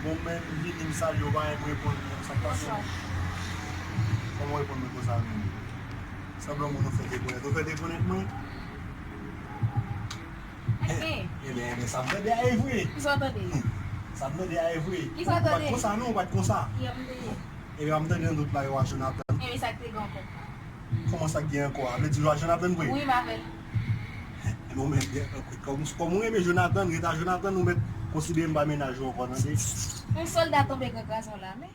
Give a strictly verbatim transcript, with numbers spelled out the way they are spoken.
Bon, men m vini, m salye w, pa menm reponn mwen, sa k pase? Kòman w reponn mwen konsa menm? Sanblan moun ou fè dekonèt. Ou fè dekonèt mwen? Ebyen, ebyen, sa m tande a e vre. Kisa w tande? Sa m tande a e vre. Kisa w tande? Ou pa t konsa non, ou pa t konsa. Yè m te ye. Ebyen, m tande nan tout la yo a Jonathan. Ebyen, sa k te gen ankò? Kòman sa k gen ankò a? Vle di yo a Jonathan vre? Wi, m avè l. Ebyen, ou mèt gen, kòm, kòm ou renmen Jonathan, ret a Jonathan, ou mèt konsidere m pa mennaj ou ankò, tande? Yon sòlda tonbe gran kraze yon lame.